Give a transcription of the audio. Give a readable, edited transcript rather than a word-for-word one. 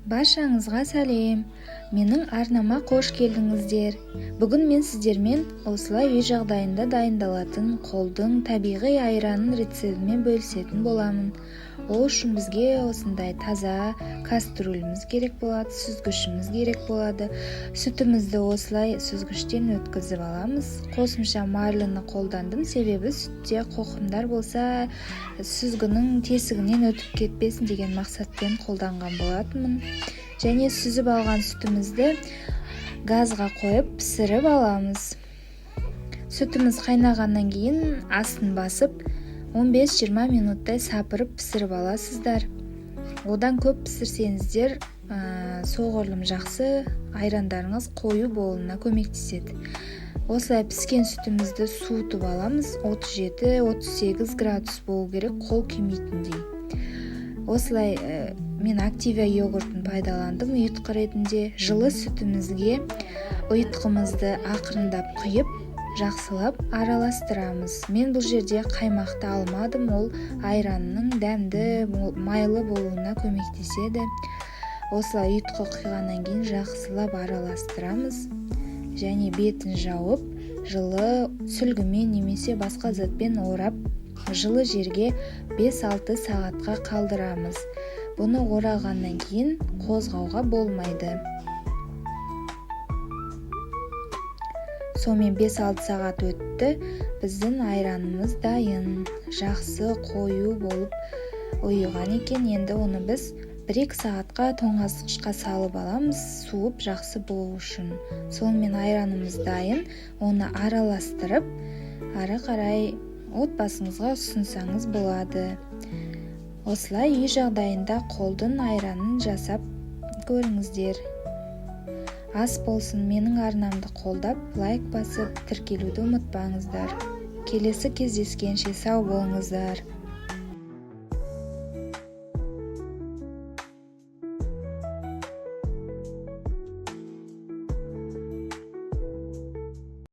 Баршаңызға сәлем! Менің арнама қош келдіңіздер. Бүгін мен сіздермен осылай үй жағдайында дайындалатын қолдың табиғи айранын рецептімен бөлісетін боламын. Ол үшін бізге осындай таза кастрюліміз керек болады, сүзгішіміз керек болады. Сүтімізді осылай сүзгіштен өткізіп аламыз. Қосымша марліні қолдандым, себебі сүтте қоқымдар болса, сүзгінің тесігінен өтіп кетпесін деген мақсатпен қолданған болатынмын. Және сүзіп алған сүтімізді газға қойып пісіріп аламыз. Сүтіміз қайнағаннан кейін астын басып 15-20 минуттай сапырып пісіріп аласыздар. Одан көп пісірсеңіздер, соғұрлым жақсы, айрандарыңыз қою болуына көмектеседі. Осылай піскен сүтімізді суытып аламыз. 37-38 градус болу керек, қол күймейтіндей. Осылай мен Активия йогуртын пайдаландым ұйытқы ретінде. Жылы сүтімізге ұйытқымызды ақырындап құйып, жақсылап араластырамыз. Мен бұл жерде қаймақты алмадым, ол айранның дәмді, майлы болуына көмектеседі. Осылай ұйытқы құйғаннан кейін жақсылап араластырамыз және бетін жауып, жылы сүлгімен немесе басқа затпен орап, жылы жерге 5-6 сағатқа қалдырамыз. Бұны орағаннан кейін қозғауға болмайды. Сонымен 5-6 сағат өтті, біздің айранымыз дайын, жақсы қою болып ұйыған екен. Енді оны біз 1-2 сағатқа тоңазытқышқа салып аламыз, суып жақсы болу үшін. Сонымен айранымыз дайын, оны араластырып, ары қарай отбасыңызға ұсынсаңыз болады. Осылай үй жағдайында қолдың айранын жасап көріңіздер. Ас болсын, менің арнамды қолдап, лайк басып, тіркелуді ұмытпаңыздар. Келесі кездескенше сау болыңыздар.